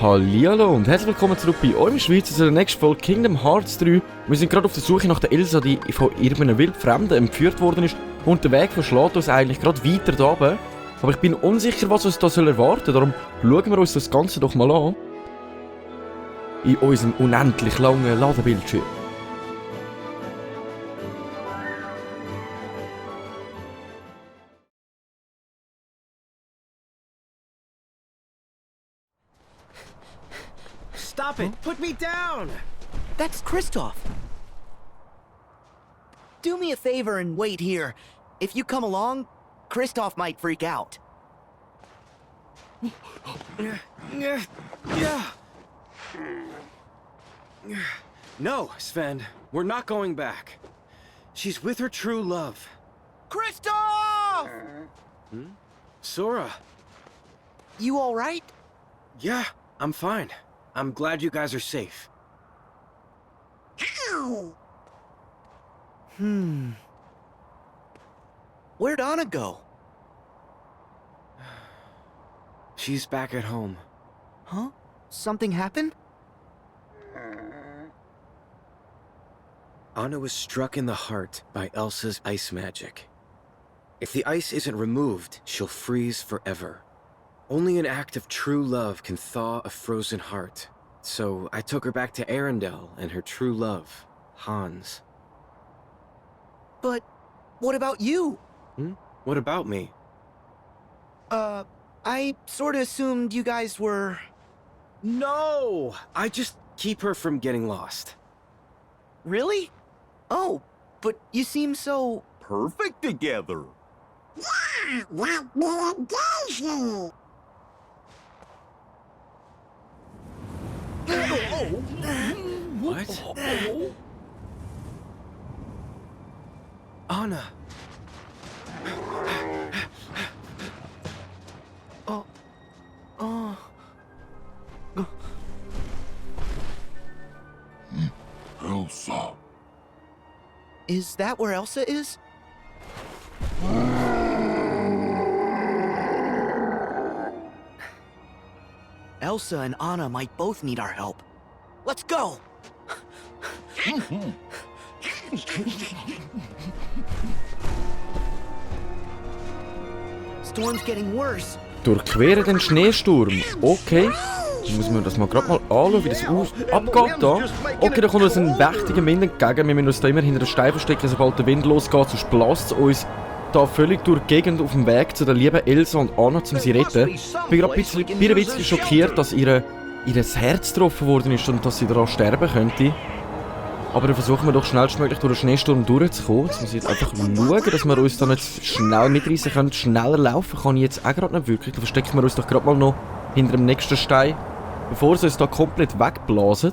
Hallihallo und herzlich willkommen zurück bei eurem Schweizer zu der nächsten Folge Kingdom Hearts 3. Wir sind gerade auf der Suche nach der Elsa, die von irgendeinem Wildfremden entführt worden ist. Und der Weg verschlägt uns eigentlich gerade weiter da oben. Aber ich bin unsicher, was uns da erwarten soll. Darum schauen wir uns das Ganze doch mal an. In unserem unendlich langen Ladebildschirm. Stop it! Put me down! That's Kristoff. Do me a favor and wait here. If you come along, Kristoff might freak out. No, Sven, we're not going back. She's with her true love. Kristoff! Sora. You all right? Yeah, I'm fine. I'm glad you guys are safe. Where'd Anna go? She's back at home. Huh? Something happened? Anna was struck in the heart by Elsa's ice magic. If the ice isn't removed, she'll freeze forever. Only an act of true love can thaw a frozen heart. So I took her back to Arendelle and her true love, Hans. But what about you? What about me? I sorta assumed you guys were... No! I just keep her from getting lost. Really? Oh, but you seem so... perfect together. Yeah, like me and Daisy. What? Anna! Elsa. Is that where Elsa is? Elsa and Anna might both need our help. Let's go! Storm's getting worse. Durchqueren den Schneesturm. Okay. Dann müssen wir das mal gerade mal anschauen, wie das abgeht da. Okay, da kommt uns ein mächtiger Wind entgegen. Wir müssen uns da immer hinter den Stein verstecken, sobald der Wind losgeht, sonst bläst es uns da völlig durch die Gegend auf dem Weg zu der lieben Elsa und Anna, um sie zu retten. Ich bin gerade ein bisschen schockiert, dass ihr Herz getroffen worden ist und dass sie daran sterben könnte. Aber dann versuchen wir doch schnellstmöglich durch den Schneesturm durchzukommen. Jetzt müssen wir jetzt einfach schauen, dass wir uns da nicht schnell mitreißen können. Schneller laufen kann ich jetzt auch gerade nicht wirklich. Da verstecken wir uns doch gerade mal noch hinter dem nächsten Stein, bevor sie uns da komplett wegblasen.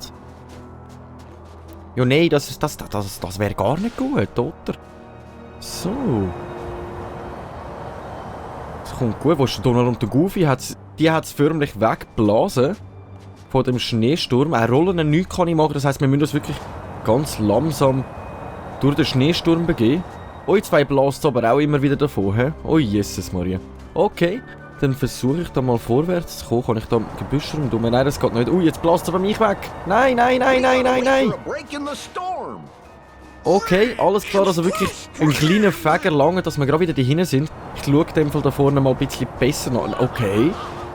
Ja, nein, das wäre gar nicht gut, oder? So. Das kommt gut. Wo ist der Donald und der Goofy? Die hat es förmlich weggeblasen von dem Schneesturm. Auch Rollen nichts kann ich machen. Das heisst, wir müssen uns wirklich ganz langsam durch den Schneesturm begeben. Euch zwei blast aber auch immer wieder davon, hä? Oh Jesus Maria. Okay, dann versuche ich da mal vorwärts zu kommen. Kann ich da im Gebüsch rumdummen? Nein, das geht nicht. Jetzt blast aber mich weg. Nein, nein, nein, nein, nein, nein. Okay, alles klar. Also wirklich ein kleiner Fäger lange, dass wir gerade wieder dahinten sind. Ich schaue in dem Fall da vorne mal ein bisschen besser nach. Okay.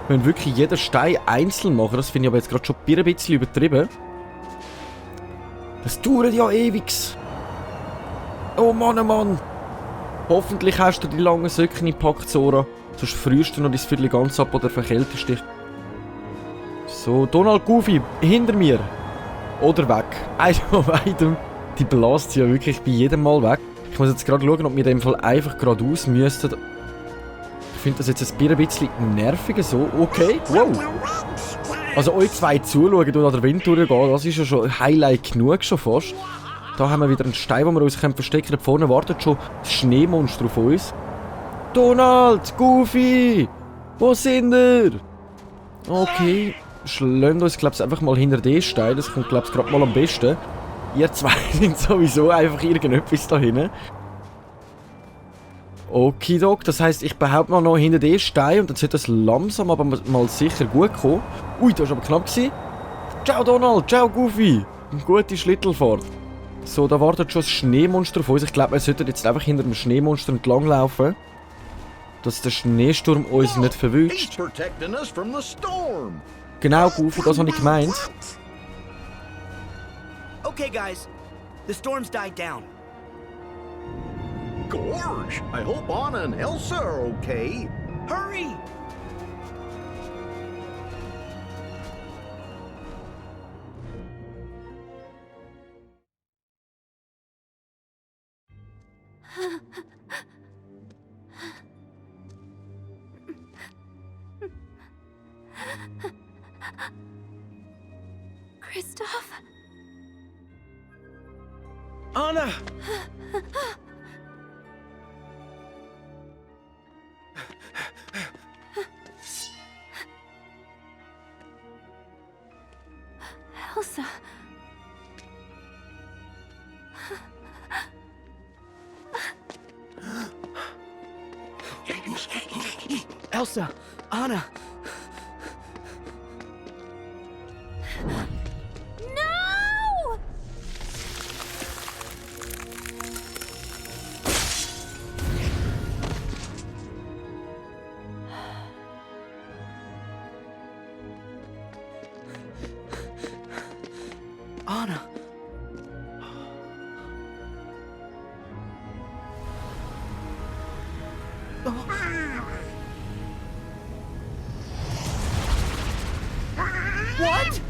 Wir müssen wirklich jeden Stein einzeln machen. Das finde ich aber jetzt gerade schon ein bisschen übertrieben. Das dauert ja ewig. Oh Mann, oh Mann. Hoffentlich hast du die langen Söcken gepackt, Sora. Sonst frierst du noch dein Viertel ganz ab oder verkältest dich. So, Donald, Goofy, hinter mir. Oder weg. Eins von beidem. Die blast ja wirklich bei jedem Mal weg. Ich muss jetzt gerade schauen, ob wir in dem Fall einfach geradeaus müssten. Ich finde das jetzt ein bisschen nervig so. Okay, wow. Also euch zwei zuschauen, durch den Wind durchgehen, das ist ja schon Highlight genug schon fast. Da haben wir wieder einen Stein, wo wir uns verstecken können. Da vorne wartet schon das Schneemonster auf uns. Donald, Goofy, wo sind ihr? Okay, schlagen uns glaube ich einfach mal hinter den Stein. Das kommt glaube ich gerade mal am besten. Ihr zwei sind sowieso einfach irgendetwas da hinten. Okidok, das heisst, ich behaupte mal noch hinter den Stein und dann sollte das langsam aber mal sicher gut kommen. Ui, das war aber knapp gewesen. Ciao Donald, ciao Goofy. Eine gute Schlittelfahrt. So, da wartet schon das Schneemonster auf uns. Ich glaube, wir sollten jetzt einfach hinter dem Schneemonster entlang laufen. Dass der Schneesturm uns nicht He's verwünscht. protecting us from the storm. Genau, Goofy, das habe ich gemeint. Okay, guys. The storm's died down. Gorge, I hope Anna and Elsa are okay. Hurry! Kristoff? Anna! Elsa? Elsa! Anna! No! Anna! What?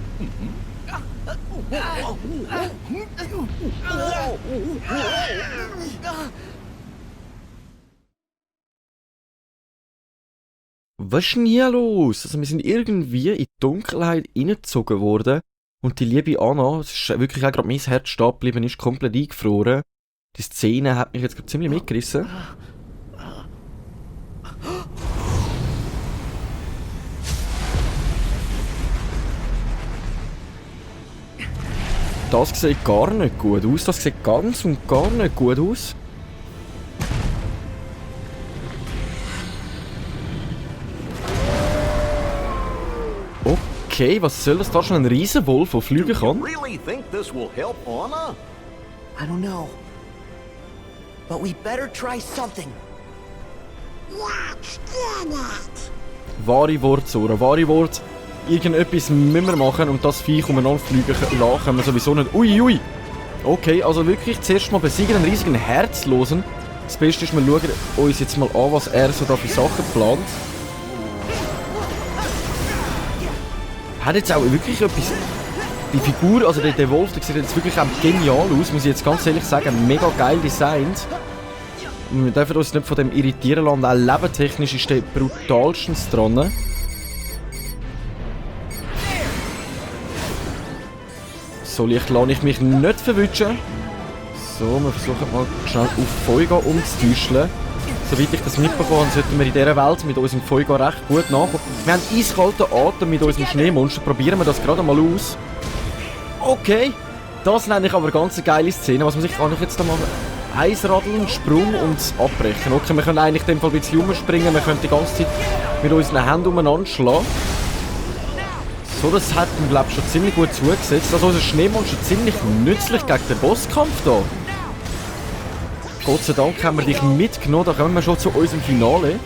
Was ist denn hier los? Also wir sind irgendwie in die Dunkelheit reingezogen worden. Und die liebe Anna, es ist wirklich auch gerade mein Herz stehen geblieben, ist komplett eingefroren. Die Szene hat mich jetzt gerade ziemlich mitgerissen. Das sieht gar nicht gut aus. Das sieht ganz und gar nicht gut aus. Okay, was soll das? Da ist schon ein Riesenwolf, der fliegen kann. Really think this will help Anna? I don't know. But we better try something. Let's get it. Wahre Worte, Sora, wahre Worte. Irgendetwas müssen wir machen und das Viech umeinander fliegen lassen können wir sowieso nicht. Ui, ui. Okay, also wirklich zuerst mal besiegen, einen riesigen Herzlosen. Das Beste ist, wir schauen uns jetzt mal an, was er so da für Sachen plant. Hat jetzt auch wirklich etwas... Die Figur, also der Wolf, der sieht jetzt wirklich auch genial aus, muss ich jetzt ganz ehrlich sagen. Mega geil designt. Und wir dürfen uns nicht von dem irritieren lassen. Auch lebentechnisch ist der brutalstens dran. So leicht lasse ich mich nicht verwutschen. So, wir versuchen mal schnell auf Feuga umzutäuschen. Soweit ich das mitbekommen habe, sollten wir in dieser Welt mit unserem Feuga recht gut nachkommen. Wir haben eiskalten Atem mit unserem Schneemonster. Probieren wir das gerade mal aus. Okay, das nenne ich aber ganz eine geile Szene. Was muss ich jetzt da machen? Eisradeln, Sprung und abbrechen. Okay, wir können eigentlich in dem Fall ein bisschen rumspringen. Wir können die ganze Zeit mit unseren Händen umeinander schlagen. So, das hat mir, glaube ich, schon ziemlich gut zugesetzt. Also unser Schneemonster ziemlich nützlich gegen den Bosskampf da. Gott sei Dank haben wir dich mitgenommen, da kommen wir schon zu unserem Finale.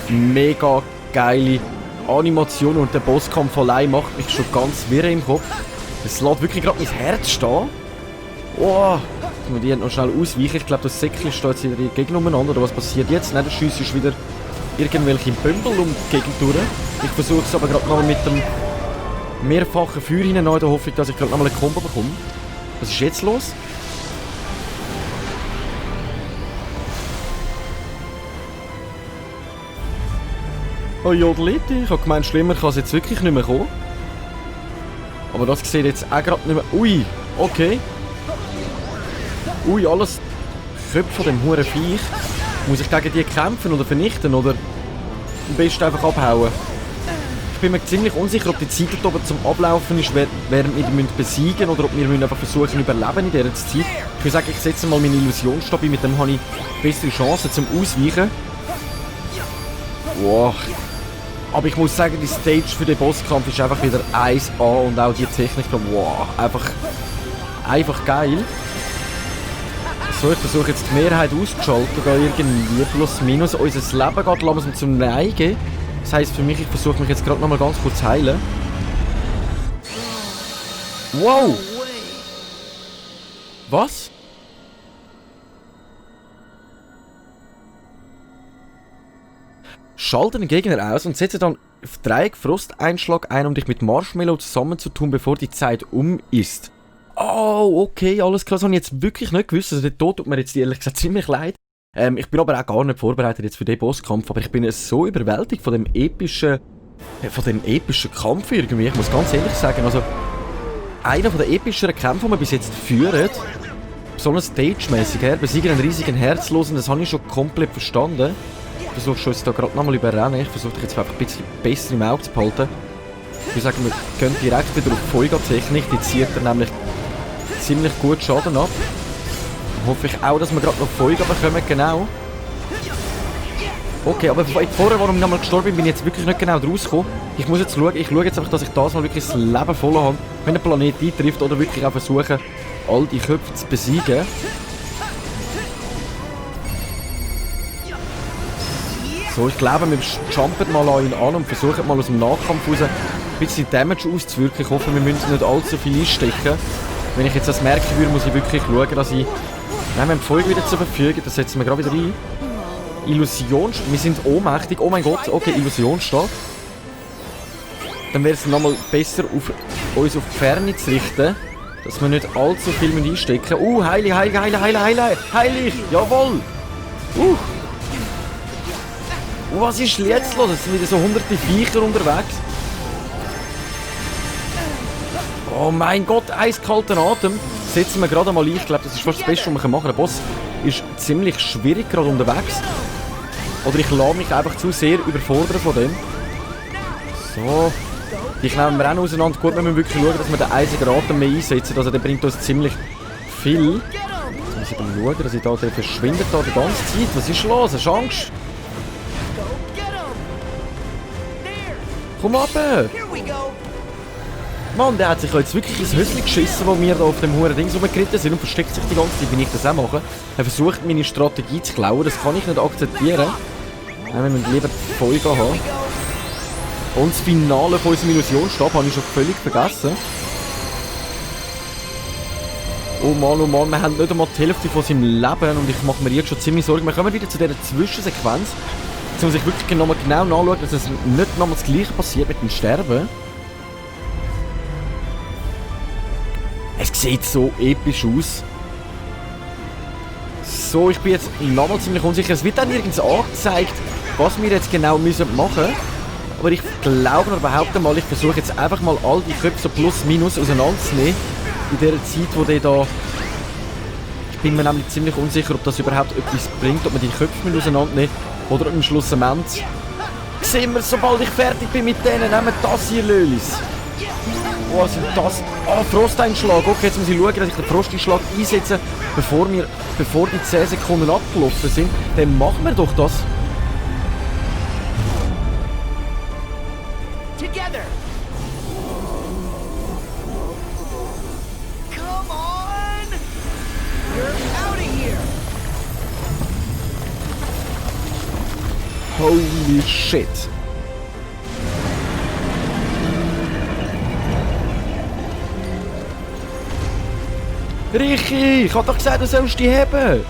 Mega geile Animation und der Bosskampf allein macht mich schon ganz wirr im Kopf. Es lässt wirklich gerade mein Herz stehen. Oh, jetzt muss ich noch schnell ausweichen. Ich glaube, das Säckchen steht jetzt wieder gegeneinander. Oder was passiert jetzt? Nein, der Schuss ist wieder irgendwelche Bömbel um die Gegend durch. Ich versuche es aber gerade noch mit dem mehrfachen Feuer hinein, in der Hoffnung, dass ich gerade noch mal eine Combo bekomme. Was ist jetzt los? Oh Jodeliti, ich habe gemeint, schlimmer kann es jetzt wirklich nicht mehr kommen. Aber das sieht jetzt auch gerade nicht mehr... Ui, okay. Ui, alles Köpfe von dem huren Viech. Muss ich gegen die kämpfen oder vernichten oder am besten einfach abhauen? bin mir ziemlich unsicher, ob die Zeit dort oben zum Ablaufen ist, während wir die besiegen müssen, oder ob wir einfach versuchen überleben in dieser Zeit. Ich würde sagen, ich setze mal meine Illusionsstab ein, mit dem habe ich bessere Chancen zum Ausweichen. Wow. Aber ich muss sagen, die Stage für den Bosskampf ist einfach wieder 1A und auch die Technik, wow, einfach geil. So, ich versuche jetzt die Mehrheit auszuschalten, gehe irgendwie plus minus. Unser Leben geht langsam zum Neigen. Das heisst für mich, ich versuche mich jetzt gerade noch mal ganz kurz zu heilen. Wow! Was? Schalte den Gegner aus und setze dann auf Dreieck Frosteinschlag ein, um dich mit Marshmallow zusammenzutun, bevor die Zeit ist. Oh, okay, alles klar, das habe ich jetzt wirklich nicht gewusst. Also der Tod tut mir jetzt ehrlich gesagt ziemlich leid. Ich bin aber auch gar nicht vorbereitet jetzt für den Bosskampf, aber ich bin so überwältigt von dem epischen Kampf irgendwie. Ich muss ganz ehrlich sagen, also einer der epischeren Kämpfe, die wir bis jetzt führen, so ein Stage-mäßig, besiegen einen riesigen Herzlosen, das habe ich schon komplett verstanden. Ich versuche schon jetzt da gerade nochmal überrennen. Ich versuche dich jetzt einfach ein bisschen besser im Auge zu behalten. Ich würde sagen, wir gehen direkt wieder auf Folga-Technik. Die zieht er nämlich ziemlich gut Schaden ab. Hoffe ich auch, dass wir gerade noch Folga bekommen, genau. Okay, aber vorher, warum ich nochmal gestorben bin, bin ich jetzt wirklich nicht genau rausgekommen. Ich muss jetzt schauen, ich schaue jetzt einfach, dass ich das mal wirklich das Leben voll habe. Wenn der Planet eintrifft oder wirklich auch versuchen, all die Köpfe zu besiegen. So, ich glaube, wir jumpen mal an ihn an und versuchen mal aus dem Nahkampf raus ein bisschen Damage auszuwirken. Ich hoffe, wir müssen nicht allzu viel einstecken. Wenn ich jetzt das merken würde, muss ich wirklich schauen, dass ich... Nein, wir haben die Folge wieder zur Verfügung, das setzen wir gerade wieder ein. Illusion... Wir sind ohnmächtig. Oh mein Gott, okay, Illusionsstab. Dann wäre es nochmal besser, uns auf die Ferne zu richten, dass wir nicht allzu viel einstecken müssen. Heilig! Jawohl! Was ist jetzt los? Es sind wieder so hunderte Viecher unterwegs. Oh mein Gott, eiskalter Atem. Setzen wir gerade mal ein. Ich glaube, das ist fast das Beste, was wir machen können. Der Boss ist ziemlich schwierig gerade unterwegs. Oder ich lasse mich einfach zu sehr überfordern von dem. So. Die nehmen wir auch noch auseinander. Gut, wir müssen wirklich schauen, dass wir den eisigen Atem mehr einsetzen. Also der bringt uns ziemlich viel. Jetzt muss ich dann schauen, dass ich da, der verschwindet da die ganze Zeit. Was ist los? Hast du Angst? Komm runter! Mann, der hat sich jetzt wirklich ins Höschen geschissen, wo wir da auf dem hohen Ding rumgeritten sind und versteckt sich die ganze Zeit, wenn ich das auch mache. Er versucht, meine Strategie zu klauen, das kann ich nicht akzeptieren. Wir müssen lieber die Folge haben. Und das Finale von unserem Illusionsstab habe ich schon völlig vergessen. Oh Mann, wir haben nicht einmal die Hälfte von seinem Leben und ich mache mir jetzt schon ziemlich Sorgen. Wir kommen wieder zu dieser Zwischensequenz. Jetzt muss ich wirklich nochmal genau nachschauen, dass es nicht nochmal das Gleiche passiert mit dem Sterben. Es sieht so episch aus. So, ich bin jetzt nochmal ziemlich unsicher. Es wird dann nirgends angezeigt, was wir jetzt genau machen müssen. Aber ich glaube oder behaupte mal, ich versuche jetzt einfach mal all die Köpfe so plus minus auseinanderzunehmen. In der Zeit, wo der da... Ich bin mir nämlich ziemlich unsicher, ob das überhaupt etwas bringt, ob man die Köpfe auseinandernehmen oder am Schluss sehen wir, sobald ich fertig bin mit denen, nehmen wir das hier, Lölis. Was sind das? Ah, Frosteinschlag. Okay, jetzt muss ich schauen, dass ich den Frosteinschlag einsetze, bevor die 10 Sekunden abgelaufen sind. Dann machen wir doch das. Together. Come on! You're out of here. Holy shit. Richi, ich hab doch gesagt, du sollst die haben.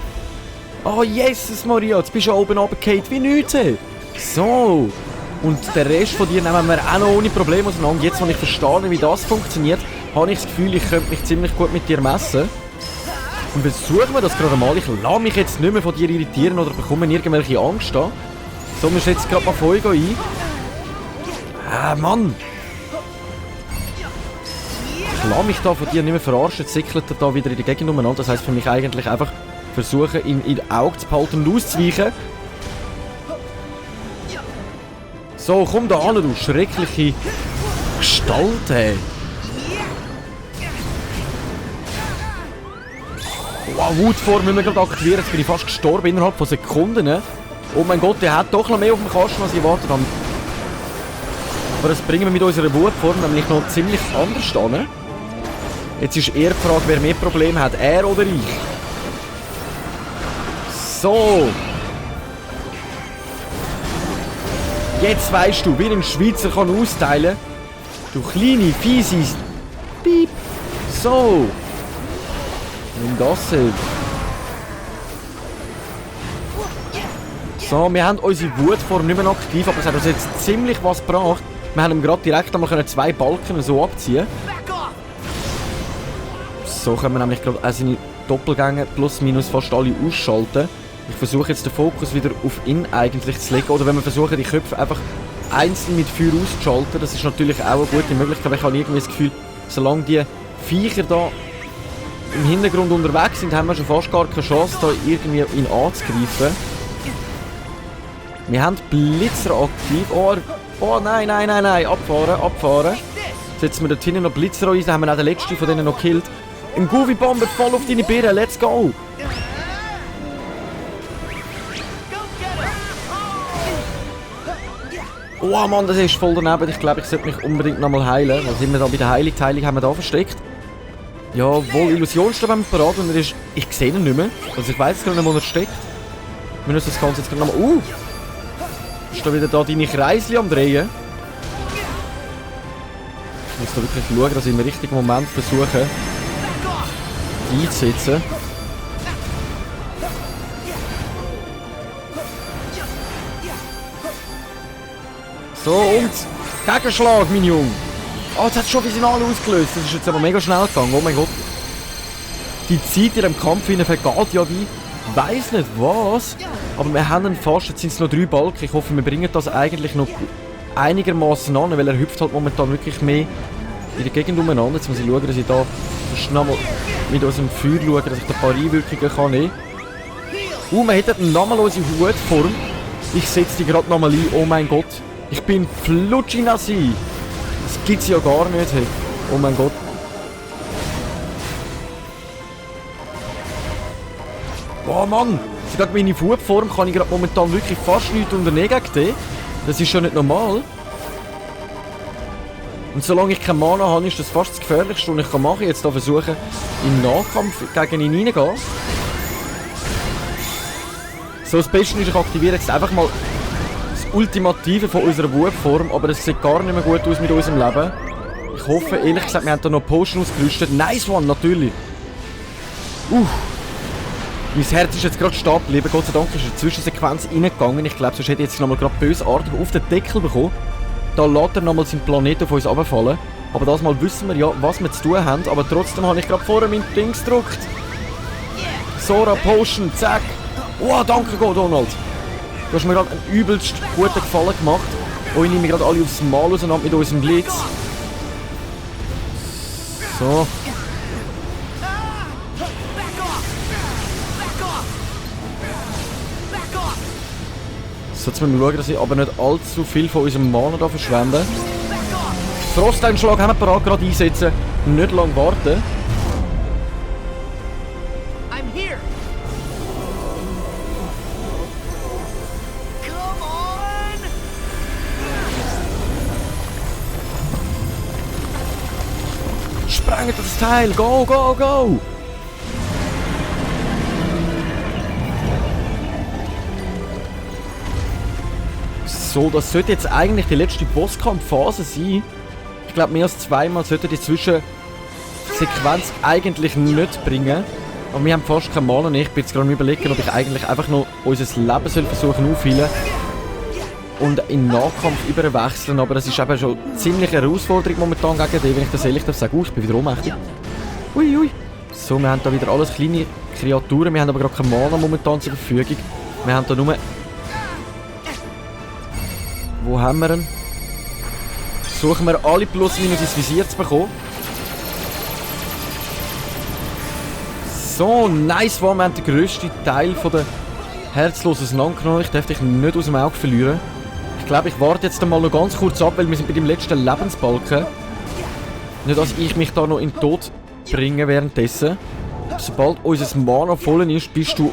Oh Jesus Maria, jetzt bist du oben runtergefallen wie nichts. So. Und den Rest von dir nehmen wir auch noch ohne Probleme auseinander. Jetzt, wo ich verstehe, wie das funktioniert, habe ich das Gefühl, ich könnte mich ziemlich gut mit dir messen. Und versuchen wir das gerade mal. Ich lasse mich jetzt nicht mehr von dir irritieren oder bekomme irgendwelche Angst an. So, wir setzen gerade mal Folge ein. Mann! Ich lasse mich da von dir nicht mehr verarschen. Jetzt sickelt er da wieder in die Gegend umeinander. Das heisst für mich eigentlich einfach versuchen, ihn in die Augen zu behalten und auszuweichen. So, So, komm da an, du schreckliche Gestalt, ey. Wow, Wutform müssen wir gerade aktivieren. Jetzt bin ich fast gestorben innerhalb von Sekunden. Oh mein Gott, der hat doch noch mehr auf dem Kasten, als ich erwartet habe. Aber das bringen wir mit unserer Wutform nämlich noch ziemlich anders an. Jetzt ist eher die Frage, wer mehr Probleme hat, er oder ich. So. Jetzt weisst du, wie ein Schweizer kann austeilen. Du kleine, fiese... Piep. So. Nimm das hin. So, wir haben unsere Wutform nicht mehr aktiv, aber es hat uns jetzt ziemlich was gebracht. Wir haben ihm gerade direkt einmal 2 Balken so abziehen. So können wir nämlich gerade auch seine Doppelgänger plus minus fast alle ausschalten. Ich versuche jetzt den Fokus wieder auf ihn eigentlich zu legen. Oder wenn wir versuchen, die Köpfe einfach einzeln mit Feuer auszuschalten, das ist natürlich auch eine gute Möglichkeit. Ich habe irgendwie das Gefühl, solange die Viecher da im Hintergrund unterwegs sind, haben wir schon fast gar keine Chance, da irgendwie ihn anzugreifen. Wir haben Blitzer aktiv. Oh nein, nein, nein, nein. Abfahren, abfahren. Setzen wir dort hinten noch Blitzer rein, dann haben wir auch den letzten von denen noch gekillt. Ein Goofy Bomber voll auf deine Birne, let's go! Oh Mann, das ist voll daneben. Ich glaube, ich sollte mich unbedingt nochmal heilen. Was sind wir da bei der Heilung haben wir da versteckt? Jawohl, Illusionsstab haben wir parat und er ist... Ich sehe ihn nicht mehr. Also ich weiß gar nicht, wo er steckt. Wir müssen das Ganze jetzt gerade nochmal... Ist da wieder da deine Kreisli am Drehen? Ich muss da wirklich schauen, dass ich im richtigen Moment versuche einzusetzen. So, und Gegenschlag, mein Junge. Oh, jetzt hat es schon Signal ausgelöst. Das ist jetzt aber mega schnell gegangen. Oh mein Gott. Die Zeit in dem Kampf vergeht ja wie... Ich weiss nicht was. Aber wir haben ihn fast. Jetzt sind es noch 3 Balken. Ich hoffe, wir bringen das eigentlich noch einigermaßen an, weil er hüpft halt momentan wirklich mehr in der Gegend umeinander. Jetzt muss ich schauen, dass ich da schnell mal mit unserem Feuer schaue, dass ich da ein paar Einwirkungen kann nehmen. Wir hätten nochmal unsere Hutform. Ich setze die gerade nochmal ein. Oh mein Gott. Ich bin flutschinassi. Das gibt's ja gar nicht. Hey. Oh mein Gott. Oh Mann. Sogar meine Hutform kann ich gerade momentan wirklich fast nichts unternehmen gegen den. Das ist schon nicht normal. Und solange ich keinen Mana habe, ist das fast das Gefährlichste, was ich machen kann. Jetzt hier versuchen, im Nahkampf gegen ihn reingehen. So, das Beste ist, ich aktiviere jetzt einfach mal das Ultimative von unserer Wutform, aber es sieht gar nicht mehr gut aus mit unserem Leben. Ich hoffe, ehrlich gesagt, wir haben da noch Potion ausgerüstet. Nice one, natürlich. Mein Herz ist jetzt gerade stehen geblieben. Gott sei Dank ist eine Zwischensequenz reingegangen. Ich glaube, sonst hätte ich jetzt nochmal gerade bösartig auf den Deckel bekommen. Da lässt er nochmal seinen Planeten auf uns runterfallen. Aber das Mal wissen wir ja, was wir zu tun haben. Aber trotzdem habe ich gerade vorher mein Dings gedrückt. Sora Potion, zack. Oh, danke Gott, Donald. Du hast mir gerade einen übelst guten Gefallen gemacht. Oh, ich nehme gerade alle aufs Mal auseinander mit unserem Blitz. So. So, jetzt müssen wir schauen, dass ich aber nicht allzu viel von unserem Mana da verschwende. Frosteinschlag haben wir parat, gerade einsetzen. Nicht lange warten. I'm here. Come on. Sprengt das Teil! Go, go, go! So, das sollte jetzt eigentlich die letzte Bosskampfphase sein. Ich glaube, mehr als zweimal sollte die Zwischensequenz eigentlich nicht bringen. Aber wir haben fast keinen Mana. Ich bin jetzt gerade am Überlegen, ob ich eigentlich einfach noch unser Leben soll versuchen aufzuheilen und in Nahkampf überwechseln. Aber das ist eben schon ziemlich eine Herausforderung momentan gegen den, wenn ich das ehrlich sage. Ich bin wieder ohnmächtig. Ui, ui. So, wir haben da wieder alles kleine Kreaturen. Wir haben aber gerade keinen Mana momentan zur Verfügung. Wir haben da nur... Wo haben wir ihn? Suchen wir alle plus minus ins Visier zu bekommen. So, nice one. Wir haben den grössten Teil von der Herzlosen auseinandergenommen. Ich darf dich nicht aus dem Auge verlieren. Ich glaube, ich warte jetzt mal noch ganz kurz ab, weil wir sind bei dem letzten Lebensbalken. Nicht, dass ich mich da noch in den Tod bringe währenddessen. Sobald unser Mana voll ist, bist du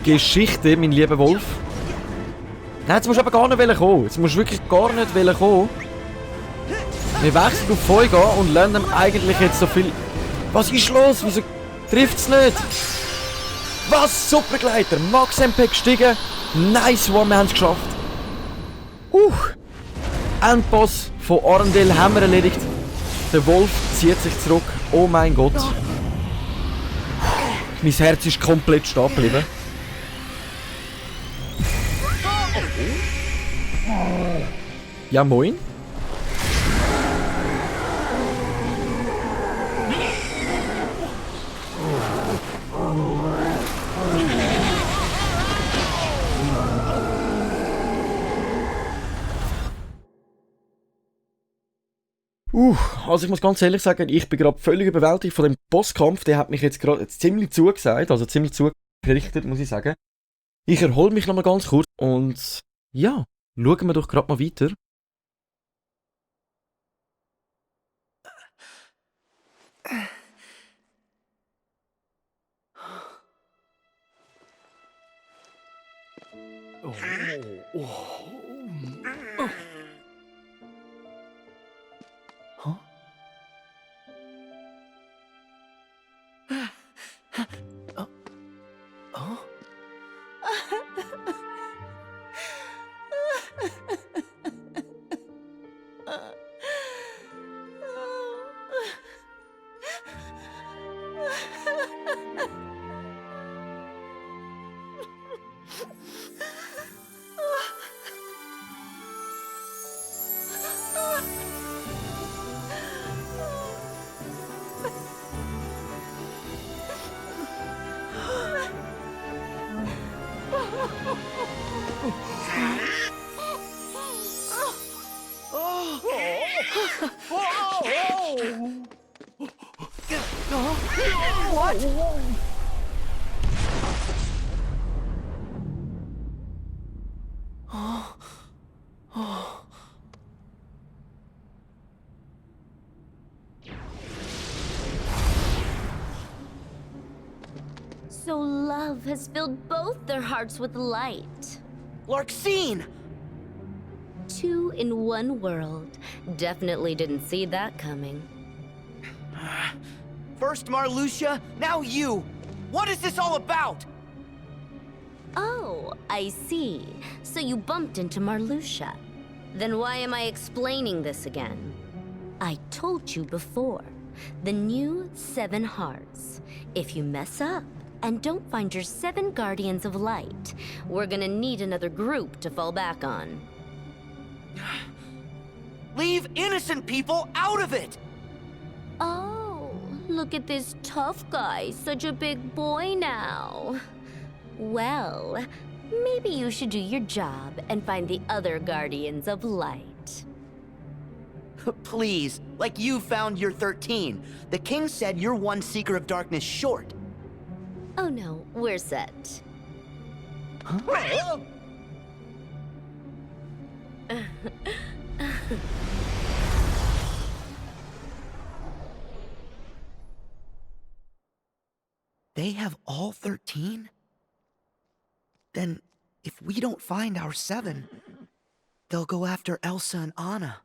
Geschichte, mein lieber Wolf. Nein, jetzt musst du aber gar nicht kommen. Jetzt musst du wirklich gar nicht kommen. Wir wechseln auf Vollgas und lernen eigentlich jetzt so viel... Was ist los? Wieso trifft's nicht? Was? Supergleiter! Max MP gestiegen. Nice one, wir haben es geschafft. Endboss von Arendelle haben wir erledigt. Der Wolf zieht sich zurück. Oh mein Gott. Mein Herz ist komplett stehen geblieben. Ja, moin. Also ich muss ganz ehrlich sagen, ich bin gerade völlig überwältigt von dem Bosskampf. Der hat mich jetzt gerade ziemlich zugesagt, also ziemlich zugerichtet, muss ich sagen. Ich erhole mich nochmal ganz kurz und ja, schauen wir doch gerade mal weiter. So love has filled both their hearts with light. Larxene! 2 in 1 world. Definitely didn't see that coming. First Marluxia, now you! What is this all about? Oh, I see. So you bumped into Marluxia. Then why am I explaining this again? I told you before. The new 7 hearts. If you mess up and don't find your 7 Guardians of Light, we're gonna need another group to fall back on. Leave innocent people out of it! Oh, look at this tough guy, such a big boy now. Well, maybe you should do your job and find the other Guardians of Light. Please, like you found your 13. The king said you're 1 Seeker of Darkness short. Oh no, we're set. Huh? They have all 13? Then, if we don't find our 7, they'll go after Elsa and Anna.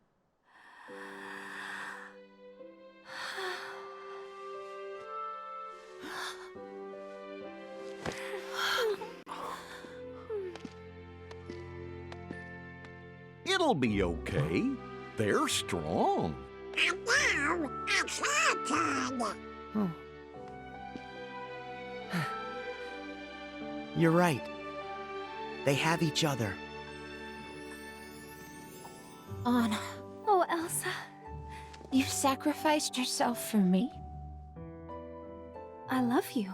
It'll be okay. They're strong. And now, it's our turn. You're right. They have each other. Anna. Oh, Elsa. You sacrificed yourself for me? I love you.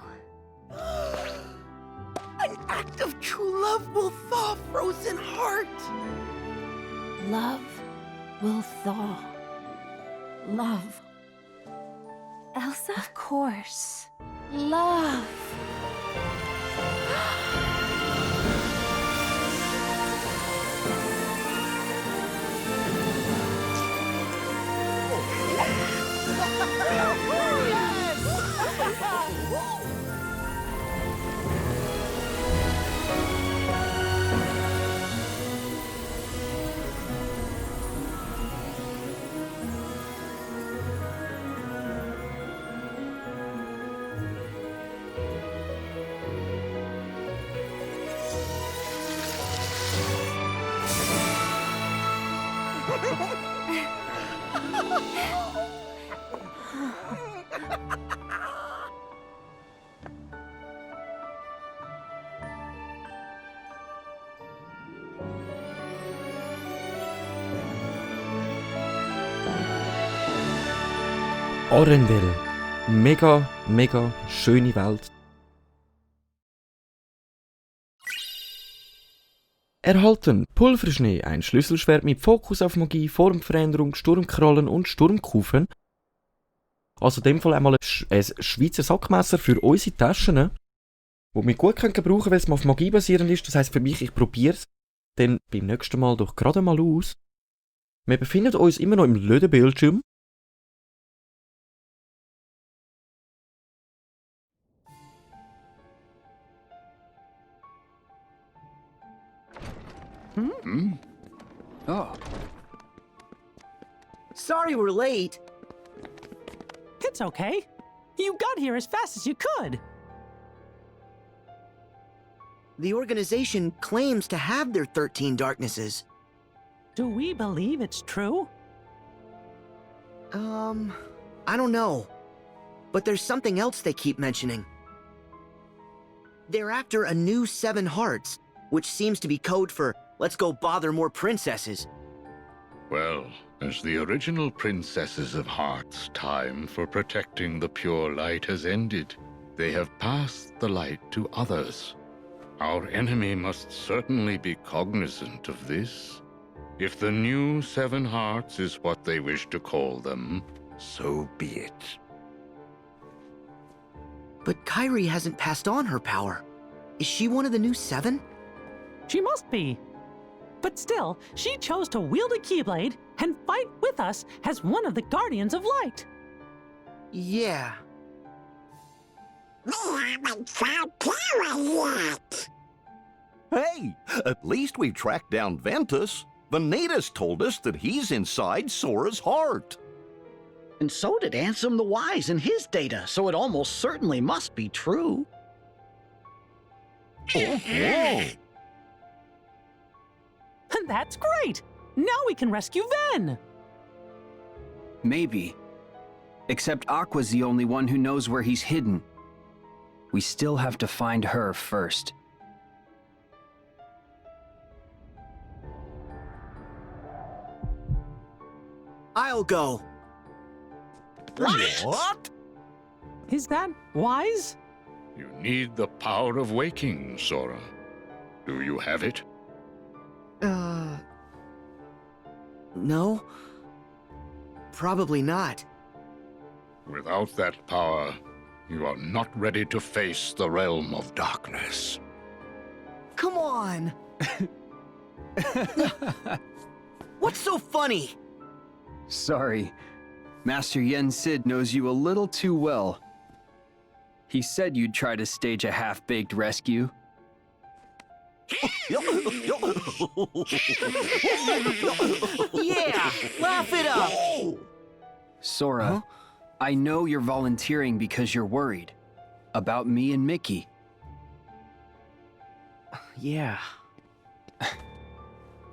An act of true love will thaw frozen heart. Love will thaw. Love. Elsa? Of course. Love. Arendelle. Mega, mega schöne Welt. Erhalten Pulverschnee, ein Schlüsselschwert mit Fokus auf Magie, Formveränderung, Sturmkrallen und Sturmkufen. Also in dem Fall einmal ein Schweizer Sackmesser für unsere Taschen, wo wir gut brauchen können, weil es mal auf Magie basierend ist. Das heisst für mich, ich probiere es dann beim nächsten Mal doch gerade mal aus. Wir befinden uns immer noch im Lödenbildschirm. Oh, Sorry we're late. It's okay. You got here as fast as you could. The organization claims to have their 13 darknesses. Do we believe it's true? I don't know. But there's something else they keep mentioning. They're after a new 7 hearts, which seems to be code for let's go bother more princesses. Well, as the original princesses of Heart's time for protecting the pure light has ended, they have passed the light to others. Our enemy must certainly be cognizant of this. If the new 7 Hearts is what they wish to call them, so be it. But Kyrie hasn't passed on her power. Is she one of the new 7? She must be. But still, she chose to wield a Keyblade and fight with us as one of the Guardians of Light. Yeah. We haven't found Clara yet. Hey, at least we've tracked down Ventus. Vanitas told us that he's inside Sora's heart. And so did Ansem the Wise in his data, so it almost certainly must be true. Oh, whoa. That's great! Now we can rescue Ven! maybe. Except Aqua's the only one who knows where he's hidden. We still have to find her first. I'll go. What? Is that wise? You need the power of waking, Sora. Do you have it? No. Probably not. Without that power, you are not ready to face the realm of darkness. Come on! What's so funny? Sorry. Master Yen Sid knows you a little too well. He said you'd try to stage a half-baked rescue. Yeah! Laugh it up! Sora, Huh? I know you're volunteering because you're worried. About me and Mickey. Yeah.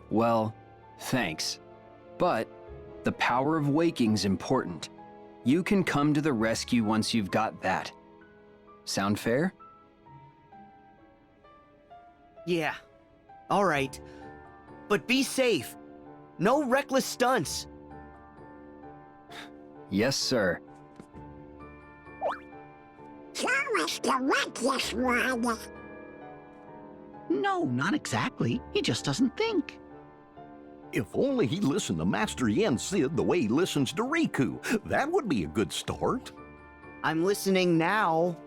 Well, thanks. But the power of waking's important. You can come to the rescue once you've got that. Sound fair? Yeah. All right. But be safe. No reckless stunts. Yes, sir. Show us the reckless one. No, not exactly. He just doesn't think. If only he listened to Master Yen Sid the way he listens to Riku. That would be a good start. I'm listening now.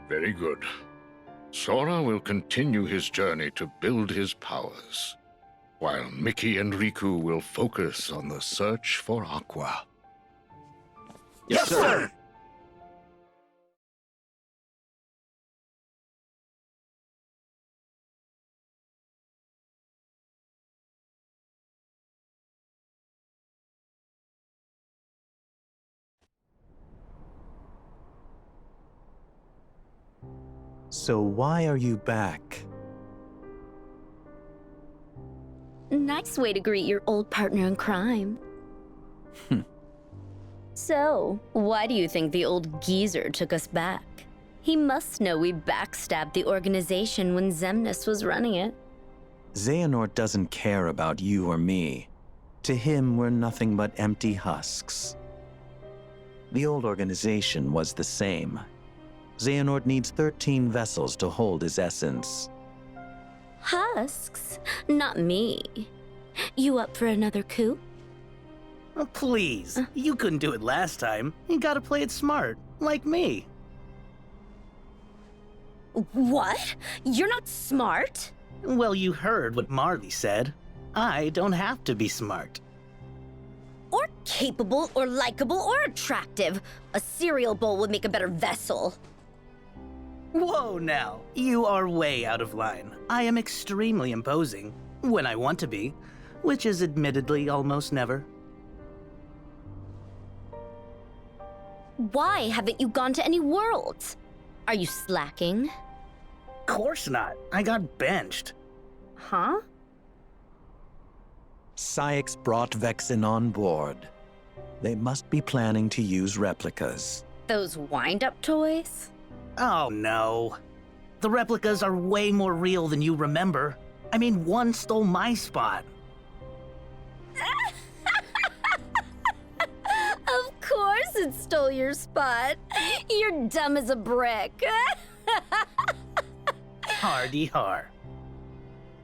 Very good. Sora will continue his journey to build his powers, while Mickey and Riku will focus on the search for Aqua. Yes, sir! So why are you back? Nice way to greet your old partner in crime. So, why do you think the old geezer took us back? He must know we backstabbed the organization when Xemnas was running it. Xehanort doesn't care about you or me. To him, we're nothing but empty husks. The old organization was the same. Xehanort needs 13 vessels to hold his essence. Husks? Not me. You up for another coup? Oh, please, you couldn't do it last time. You gotta play it smart, like me. What? You're not smart? Well, you heard what Marley said. I don't have to be smart. Or capable, or likable, or attractive. A cereal bowl would make a better vessel. Whoa now, you are way out of line. I am extremely imposing, when I want to be, which is admittedly almost never. Why haven't you gone to any worlds? Are you slacking? Course not. I got benched. Huh? Cyax brought Vexen on board. They must be planning to use replicas. Those wind-up toys? Oh no. The replicas are way more real than you remember. I mean, one stole my spot. Of course it stole your spot. You're dumb as a brick. Hardy har.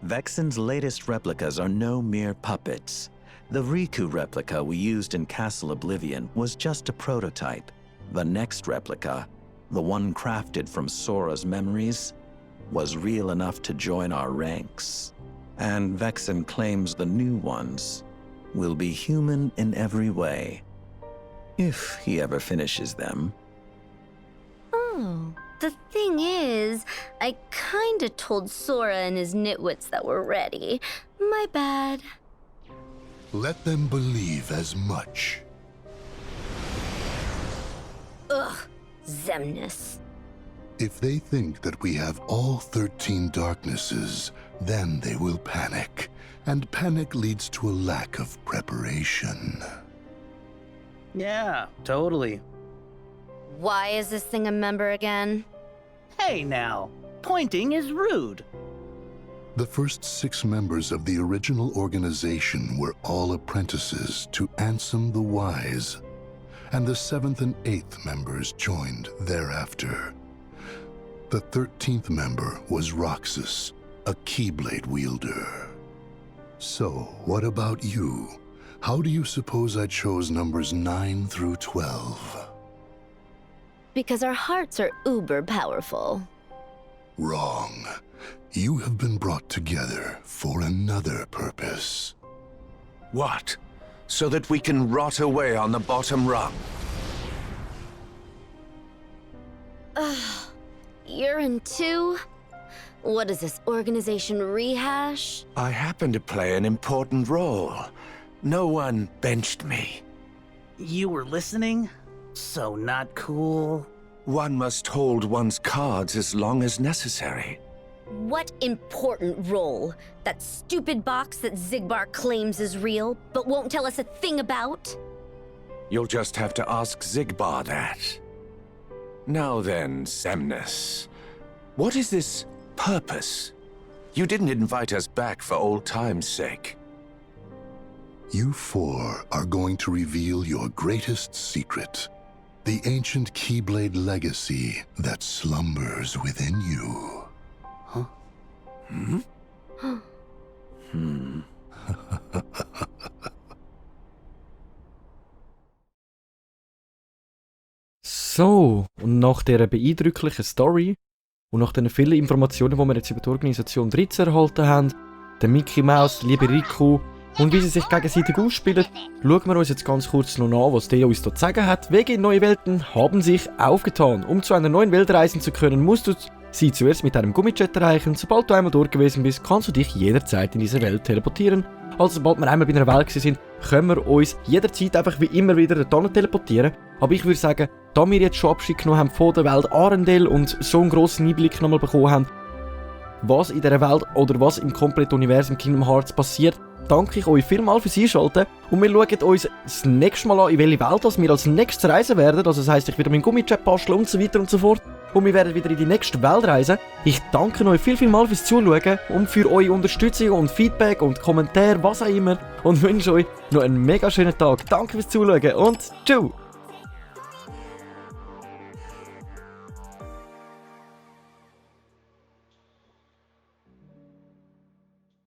Vexen's latest replicas are no mere puppets. The Riku replica we used in Castle Oblivion was just a prototype. The next replica, the one crafted from Sora's memories, was real enough to join our ranks. And Vexen claims the new ones will be human in every way. If he ever finishes them. Oh, the thing is, I kinda told Sora and his nitwits that we're ready. My bad. Let them believe as much. Ugh, Xemnas. If they think that we have all 13 darknesses, then they will panic. And panic leads to a lack of preparation. Yeah, totally. Why is this thing a member again? Hey now, pointing is rude. The first 6 members of the original organization were all apprentices to Ansem the Wise, and the 7th and 8th members joined thereafter. The 13th member was Roxas, a Keyblade wielder. So, what about you? How do you suppose I chose numbers 9 through 12? Because our hearts are uber powerful. Wrong. You have been brought together for another purpose. What? So that we can rot away on the bottom rung? You're in too? What is this, organization rehash? I happen to play an important role. No one benched me. You were listening? So not cool. One must hold one's cards as long as necessary. What important role? That stupid box that Xigbar claims is real, but won't tell us a thing about? You'll just have to ask Xigbar that. Now then, Xemnas. What is this purpose? You didn't invite us back for old time's sake. You 4 are going to reveal your greatest secret. The ancient Keyblade legacy that slumbers within you. Huh? So, und nach dieser beeindrucklichen Story und nach den vielen Informationen, die wir jetzt über die Organisation 13 erhalten haben, der Mickey Mouse, die liebe Riku und wie sie sich gegenseitig ausspielen, schauen wir uns jetzt ganz kurz noch an, was der uns da zu sagen hat. Wege in neue Welten haben sich aufgetan. Um zu einer neuen Welt reisen zu können, musst du sie zuerst mit einem Gummijet erreichen. Sobald du einmal dort gewesen bist, kannst du dich jederzeit in diese Welt teleportieren. Also sobald wir einmal bei einer Welt sind, können wir uns jederzeit einfach wie immer wieder dorthin teleportieren. Aber ich würde sagen, da wir jetzt schon Abschied genommen haben von der Welt Arendelle und so einen grossen Einblick nochmal bekommen haben, was in dieser Welt oder was im kompletten Universum Kingdom Hearts passiert, danke ich euch vielmals fürs Einschalten und wir schauen uns das nächste Mal an, in welche Welt wir als nächstes reisen werden. Also das heisst, ich werde meinen Gummijet basteln und so weiter und so fort. und wir werden wieder in die nächste Welt reisen. Ich danke euch viel fürs Zuschauen und für eure Unterstützung und Feedback und Kommentare, was auch immer. Und wünsche euch noch einen mega schönen Tag. Danke fürs Zuschauen und tschau!